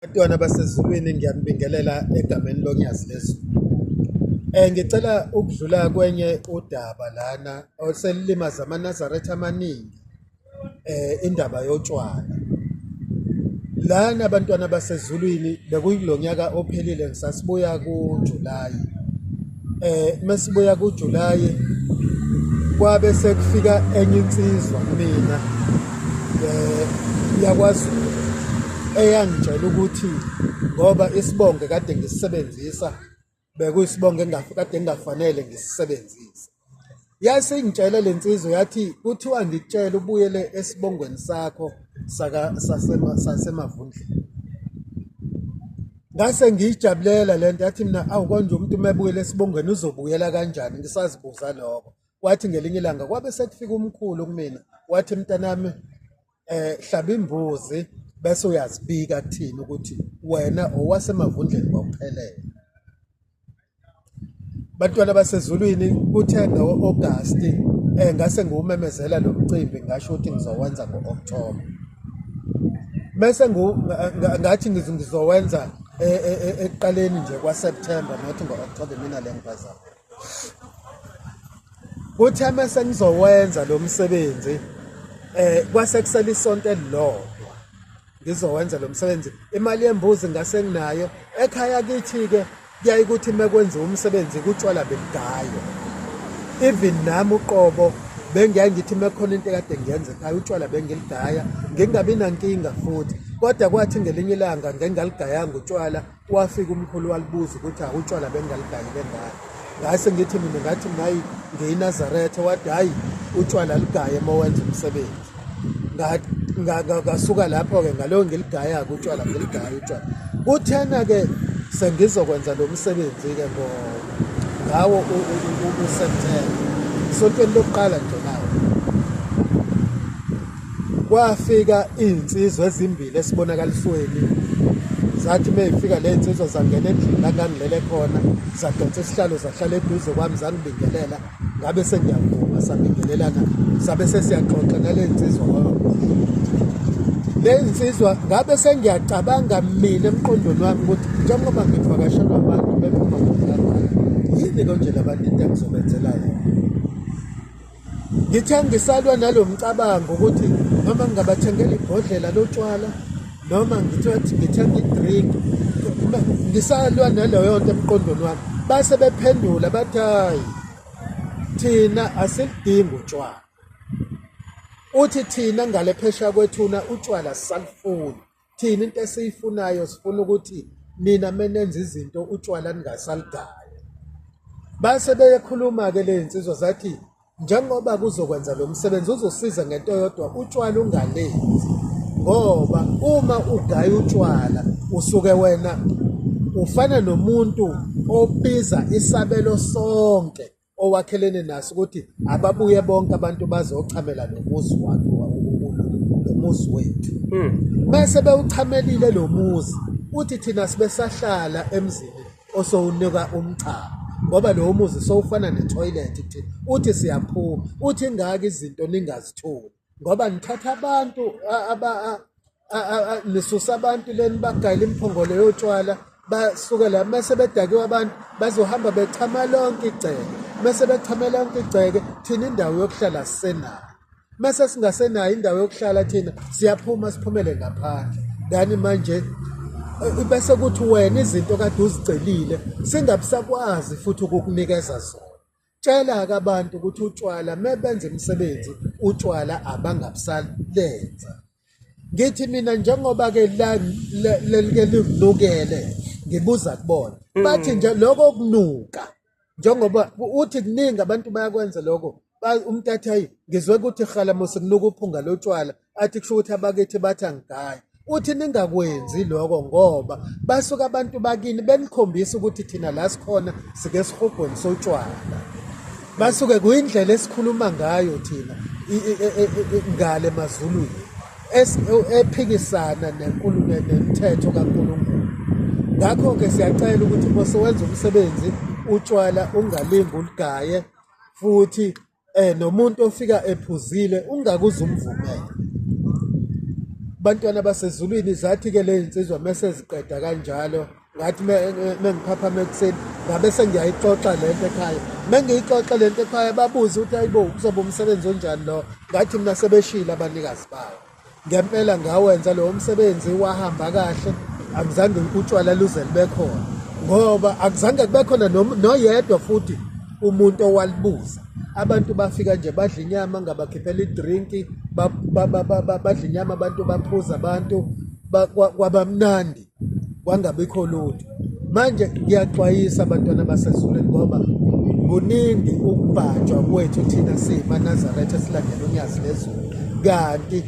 Bantwana basezulwini, ngiyanibingelela egameni loNyazi lezulu. Ngicela ukudlula kwenye udaba lana oselilimaza amaNazaretha amaningi, indaba yotshwala. Lana bantwana basezulwini, bekuyilo nyaka ophelile, ngisasibuya kuJuly. Mesibuya kuJuly kwabe sekufika enye insizwa kumina yakwaZulu, eyangitshela ukuthi ngoba isibongo kade ngisisebenzisa bekuyisibongo kade ngingafanele ngisisebenzise. Yase ingitshela le nsizwa, yathi kuthiwa ngikutshele ubuyele esibongweni sakho saseMavundleni. Ngase ngiyijabulela le nto, yathi mina awu konje umuntu uma ebuyele esibongweni uzobuyela kanjani, ngisazibuza lokho. Kwathi ngelinye ilanga kwabe sekufika umkhulu kumina, wathi mntanami hlaba imbuzi bese uyazibika kuthina ukuthi wena owaseMavundleni ngokuphelele. Bantwana basezulwini, kuthe ngo-August ngase ngiwumemezela lo mcimbi, ngasho ukuthi ngizowenza ngo-October. Bese ngathi ngizowenza ekuqaleni nje kwaSeptember, not ngo-October, mina le ngiphazama. Kuthe mase ngizowenza lo msebenzi kwase kusele isonto elilodwa ngizowenza lo msebenzi, imali yembuzi ngase nginayo. Ekhaya kithi-ke kuyaye ukuthi mekwenziwa umsebenzi kutshwala bebugayo, even nami uqobo bengiyaye ngithi mekhona into ekade ngiyenza ekhaya utshwala bengiligaya, ngingabi nankinga futhi. Kodwa kwathi ngelinye ilanga ngengaligayanga utshwala, wafika umkhulu walibuza ukuthi awutshwala bengingaligayile ngani. Ngase ngithi mina, ngathi mina hayi ngiyiNazaretha, wathi hhayi utshwala ligaye uma wenza umsebenzi. Ngasuka lapho-ke ngaloyo ngiligaya-ke utshwala, ngiligaya utshwala. Kuthena-ke sengizokwenza lo msebenzi-ke ngawo uSeptember, sontweni lokuqala nje nawo kwafika iy'nsizwa ezimbili esibonakalisweni. Zathi uma y'fika le nsizwa zangena endlini la ngangilele khona, zadonsa isihlalo zahlala eduze kwami, zangibingelela, ngabe sengiyavuma, sabingelelana, sabe sesiyaxoxa nale nsizwa. Le nsizwa ngabe sengiyacabanga mina emqondweni wami ukuthi njengoba ngivakashelwa abantu bephuma kangaka, yini konje labantu into engizobenzela yona? Ngithe ngisalwa nalo mcabango ukuthi noma ngingabathengela ibhodlela lotshwala noma ngithe ngithenga i-drink, ngisalwa naleyo nto emqondweni wami, base bephendula bathi hayi thina asilidingi utshwala, uthi thina ngale phesha kwethuna utshwala sisalifuni thina, into esiyifunayo sifuna ukuthi nina menenza izinto utshwala ningasaligayi. Base beyekhuluma-ke le nsizwa zathi njengoba kuzokwenza lo msebenzi uzosiza ngento yodwa, utshwala ungalenzi, ngoba uma ugaya utshwala usuke wena ufana nomuntu obiza isabelo sonke owakhelene naso ukuthi ababuye bonke abantu bazochamela lo muzi wakhe, lo muzi wethu. Bese bewuchamelile lo muzi, uthi thina sibe sahlala emzini osowunika umchamo, ngoba lowo muzi sowufana ne-toilet kuthina. Uthi siyaphuma, uthi ingaka izinto ningazitholi ngoba nithatha abantu nisusa abantu leni bagayela imphongolo yotshwala, basuke la mase bedakiwe abantu bazohamba bechama lonke igceke, mase bechame lonke igceke thina indawo yokuhlala sisenayo, mase singasenayo indawo yokuhlala thina siyaphuma siphumele ngaphandle. Ngani manje bese kuthi wena izinto kade uzicelile singabisakwazi futhi ukukunikeza zona. Tshela-ke abantu ukuthi utshwala mebenza imisebenzi utshwala abangabusalenza. Ngithi mina njengoba-ke lelike linginukele, ngibuza kubona bathi nje lokho kunuka njengoba uthi kuningi abantu bayakwenza lokho, umuntu athi hayi ngizwe ukuthi hhala mose kunuka uphunga lotshwala, athi kusho ukuthi abakithi bathi angigayi. Uthi ningakwenzi lokho ngoba basuka abantu bakini benikhombisa ukuthi thina la sikhona sike esihogweni sotshwala, basuke kuyindlela esikhuluma ngayo thina ngale emazulwini ephikisana nenkulumo nemithetho kaNkulunkulu. Ngakho-ke siyacela ukuthi uma sewenza umsebenzi utshwala ungalingi uligaye, futhi nomuntu ofika ephuzile ungakuze umvumele. Bantwana basezulwini, zathi-ke le nsizwa mese ziqeda kanjalo, ngathi mengiphaphama ekuseni ngabe sengiyayixoxa le nto ekhaya. Mengiyixoxa le nto ekhaya, babuze ukuthi hayibo, kuzoba umsebenzi onjani lo? Ngathi mina sebeshile abanikazi bawo. Ngempela ngawenza lowo msebenzi, wahamba kahle, akuzange utshwala luze libe khona, ngoba akuzange kube khona noyedwa futhi umuntu owalibuza. Abantu bafika nje badla inyama, ngabakhiphela idrinki, badla inyama abantu, baphuza abantu, kwabamnandi, kwangabikho lutho. Manje ngiyaxwayisa abantwana basezulwini, ngoba kuningi ukubhajwa kwethu thina siyimaNazaretha esilandela uNyazi lezulu, kanti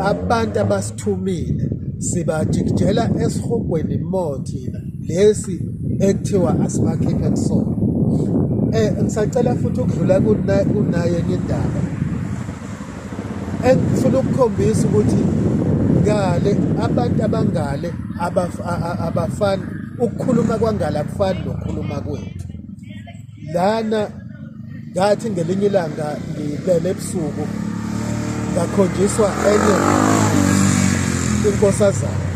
abantu abasithumile sibajikijela esihogweni mo thina lesi ekuthiwa asibakhiphe kusona. Ngisacela futhi ukudlula kunaye enye indaba engifuna ukukhombisa ukuthi ngale abantu abangale abafani, ukukhuluma kwangale akufani nokukhuluma kwethu lana. Ngathi ngelinye ilanga ngilele ebusuku, ngakhonjiswa enye inkosazana,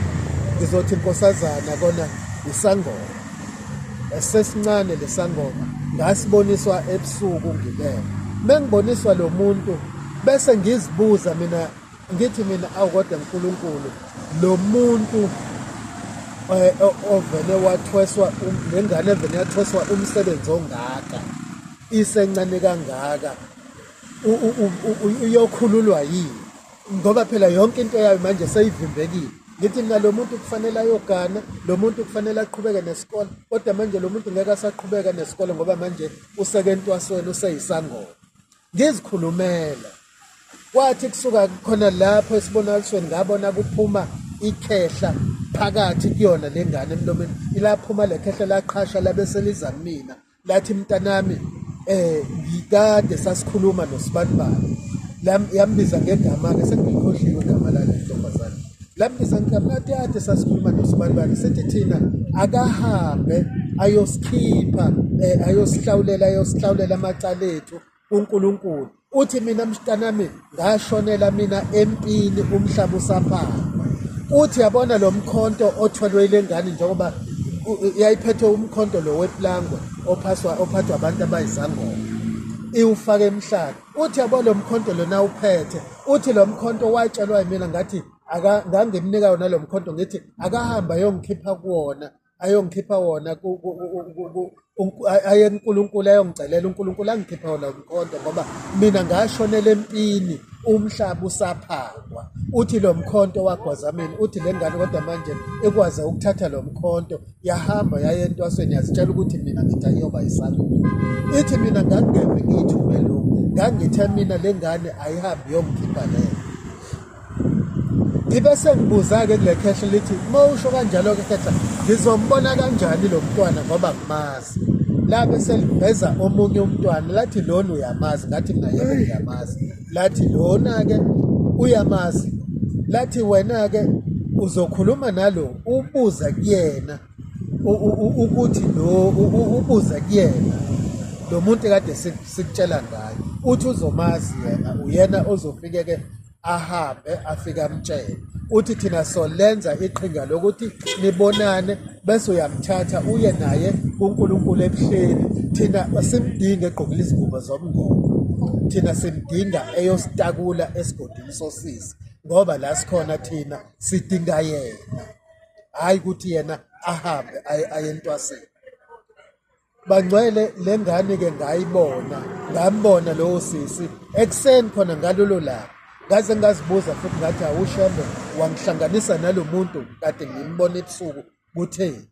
ngizothi inkosazana kona isangoma esesincane. Lesangoma ngasiboniswa ebusuku ngilele. Mengiboniswa lo muntu, bese ngizibuza mina, ngithi mina, awu kodwa uNkulunkulu, lo muntu ovele wathweswa lengane evele yathweswa umsebenzi ongaka isencane kangaka, uyokhululwa yini? Ngoba phela yonke into yayo manje seyivimbekile. Ngithi mina, lo muntu kufanele ayogana, lo muntu kufanele aqhubeke nesikole, kodwa manje lo muntu ngeke asaqhubeka nesikole ngoba manje useke entwasweni, useyisangoma. Ngizikhulumela, kwathi kusuka khona lapho esibonakalisweni, ngabona kuphuma ikhehla phakathi kuyona le ngane emlomeni. Ilaphuma le khehla, laqhasha, labe seliza kumina, lathi, mntanami, ngikade sasikhuluma nosibanibani. Yambiza ngegama-ke, sengikhohliwe igama lale ntombazane. Lambiza ngegama, lathi ade sasikhuluma nosibanibani, sithi thina akahambe ayosikhipha, ayosihlawulela, ayosihlawulela amacala ethu uNkulunkulu. Uthi mina, mntanami, ngashonela mina empini umhlaba usaphangwa. Uthi yabona lo mkhonto othwelwe ile ngane, njengoba yayiphethe umkhonto lo weplangwe ophaswa, ophathwa abantu abayizangoma, iwufake emhlane. Uthi yabo lo mkhonto lona uphethe, uthi lo mkhonto watshelwa yimina, ngathi ngangimnika yona lo mkhonto, ngithi akahamba ayongikhipha kuwona, ayongikhipha wona, aye kuNkulunkulu, ayongicelela uNkulunkulu angikhipha wona umkhonto, ngoba mina ngashonela empini umhlaba usaphangwa. Uthi lo mkhonto wagwaza mina. Uthi le ngane kodwa manje ikwaze ukuthatha lo mkhonto, yahamba yaye entwasweni, yazitshela ukuthi mina ngithi ayiyoba isangoma. Ithi mina ngangingeve ngiyithume lokhu, ngangithe mina le ngane ayihambi yongikhipha leyo. Ngibe sengibuza-ke kule khehla, lithi uma usho kanjalo-ke khehla, ngizombona kanjani lo mntwana ngoba ngimazi? Labe seliveza omunye umntwana, lathi lona uyamazi. Ngathi mina yebo, ngiyamazi. Lathi lona-ke uyamazi. Lathi wena-ke uzokhuluma nalo, ubuza kuyena ukuthi lo, ubuza kuyena lo muntu kade sikutshela ngaye, uthi uzomazi yena, uyena ozofike-ke ahambe afike amtshele. Uthi thina solenza iqhinga lokuthi nibonane, bese uyamthatha uye naye kuNkulunkulu ebuhleni. Thina simdinga egqokile izingubo zomngoma, thina simdinga eyositakula esigodini sosizi, ngoba la sikhona thina sidinga yena, hhayi ukuthi yena ahambe aye entwaseni. Bangcwele, le ngane-ke ngayibona, ngambona lowo sisi ekuseni khona ngalolo langa. Ngaze ngazibuza futhi, ngathi awushembe wangihlanganisa nalo muntu kade ngimbona ebusuku, kutheni?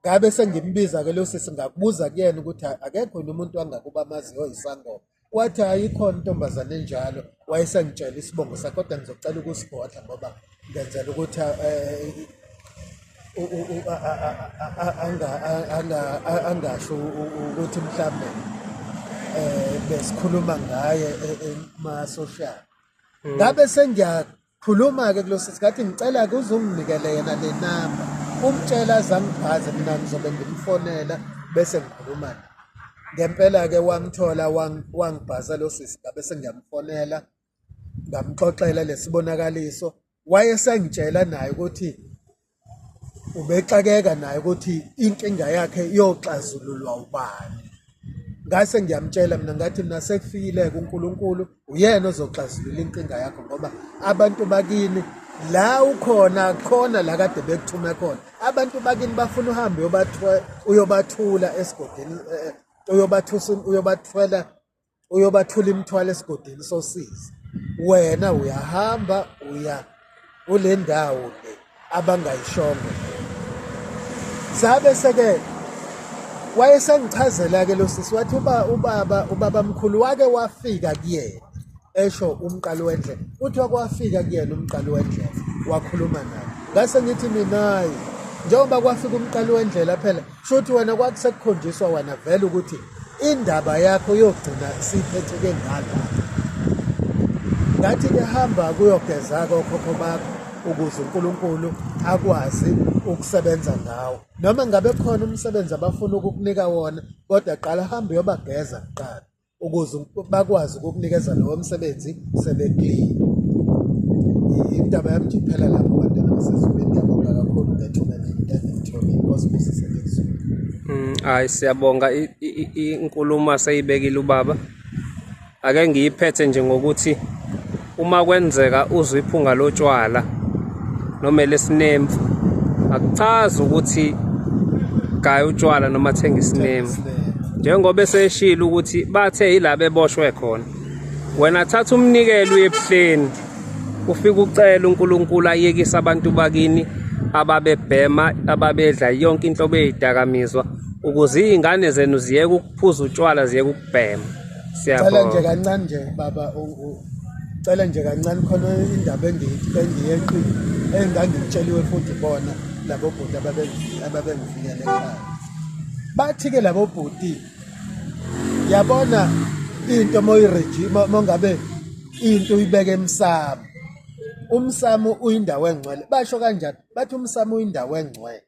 Ngabe sengimbiza-ke lo sisi, ngakubuza kuyena ukuthi akekho yini umuntu wangakuba amaziyo oyisangoma. Wathi ayikhona intombazane enjalo. Wayesengitshela isibongo sakhe, kodwa ngizocela ukusigodla ngoba ngenzela ukuthi angasho ukuthi mhlambe besikhuluma ngaye ema-social. Ngabe sengiyakhuluma-ke kulo sisi, ngathi ngicela-ke uzunginikele yena le namba, umtshela azangibhaze, mina ngizobe ngimfonela bese ngikhuluma naye. Ngempela-ke wangithola, wangibhaza lo sisi, ngabe sengiyamfonela. Ngamxoxela lesibonakaliso, wayesengitshela naye ukuthi ubexakeka naye ukuthi inkinga yakhe iyoxazululwa ubani. Ngase ngiyamtshela mina, ngathi mina sekufikile kuNkulunkulu, uyena ozoxazulula inkinga yakho, ngoba abantu bakini la ukhona khona la kade bekuthume khona, abantu bakini bafuna uhambe uyobathula esigodini, uyobathusa, uyobathwela, uyobathula imithwalo esigodini sosizi. Wena uyahamba uya kule ndawo le abangayishongo. Sabe seke wayesengichazela-ke lo sisi, wathi ubaba ubabamkhulu wake wafika kuyena, esho umqali wendlela, uthi wakwafika kuyena umqali wendlela wakhuluma naye. Ngase ngithi mina, hayi, njengoba kwafika umqali wendlela phela shuthi wena kwakusekukhonjiswa wena vele ukuthi indaba yakho yogcina siphetheke ngala. Ngathi-ke hamba kuyogeza-ke okhokho bakho ukuze uNkulunkulu akwazi ukusebenza ngawo, noma ngabe khona umsebenzi abafuna ukukunika wona, kodwa qala hamba uyobageza kuqala ukuze bakwazi ukukunikeza lowo msebenzi sebeklini. Indaba yami nje iphela lapho, bantwana basezulwini. Ngiyabonga kakhulu ngethuba engilitholile. Inkosi ibusise ngezulu. Hayi, siyabonga. Inkulumo aseyibekile ubaba, ake ngiyiphethe nje ngokuthi uma kwenzeka uzwe iphunga lotshwala noma elesinemfu, akuchazi ukuthi gaya utshwala noma thenga isinemfu. Njengoba eseshilo ukuthi bathe yila beboshwe khona, wena thatha umnikelo uye ebuhleni, ufike ucela uNkulunkulu ayekise abantu bakini ababebhema, ababedla yonke inhlobo eyidakamizwa, ukuze iy'ngane zenu ziyeke ukuphuza utshwala, ziyeke ukubhema. Cela nje kancane nje baba, cela nje kancane, khona indaba engiyeqile engangitsheliwe futhi bona labo bhuti ababengifikele ekhaya. Bathi-ke labo bhuti, yabona into moyireji mongabe into uyibeke emsamo, umsamo uyindawo engcwele. Basho kanjani? Bathi umsamo uyindawo engcwele,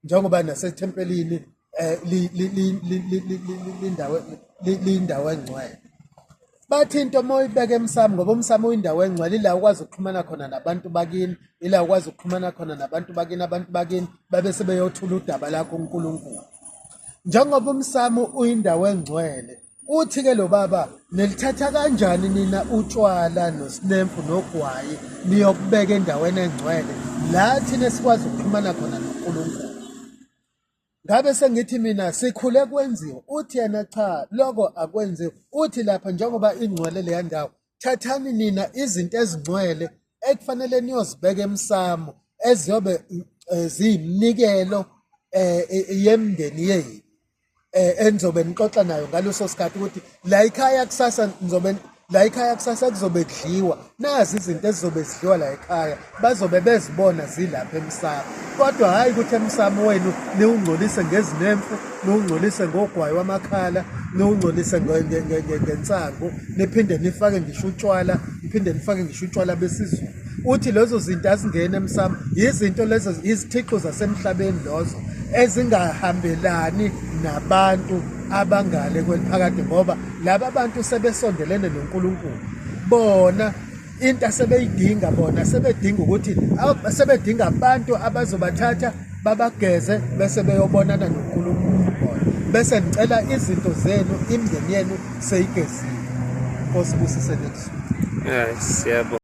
njengoba nasethempelini lindawo engcwele. Bathi into uma uyibeka emsamo, ngoba umsamo uyindawo engcwele, ila ukwazi ukuxhumana khona nabantu bakini, ila ukwazi ukuxhumana khona nabantu bakini, abantu bakini babe sebeyothula udaba lakho uNkulunkulu. Njengoba umsamo uyindawo engcwele, uthi-ke lo baba, nilithatha kanjani nina utshwala nosinemfu nogwayi niyokubeka endaweni engcwele la thina sikwazi ukuxhumana khona noNkulunkulu? Ngabe sengithi mina sikhule kwenziwa. Uthi yena cha, lokho akwenziwa. Uthi lapha njengoba ingcwele leya ndawo, thathani nina izinto ezingcwele ekufanele niyozibeka emsamo, eziyobe ziyiminikelo yemndeni yenu, enizobe nixoxa nayo ngaleso sikhathi ukuthi la ekhaya kusasa nizobe, la ekhaya kusasa kuzobe kudliwa nazi izinto ezizobe zidliwa la ekhaya, bazobe bezibona zilapha emsamo. Kodwa hhayi ukuthi emsamo wenu niwungcolise ngezinemfu, niwungcolise ngogwayi wamakhala, niwungcolise ngensangu, niphinde nifake ngisho utshwala, niphinde nifake ngisho utshwala besiZulu. Uthi lezo zinto azingene emsamo, izinto lezo izithixo zasemhlabeni lozo ezingahambelani nabantu abangale kweliphakade, ngoba laba bantu sebesondelene noNkulunkulu. Bona into asebeyidinga, bona sebedinga ukuthi sebedinga abantu abazobathatha babageze bese beyobonana noNkulunkulu bona, bese ngicela izinto zenu, imindeni yenu seyigezile. Nkosi busise nezulu. Siyabonga.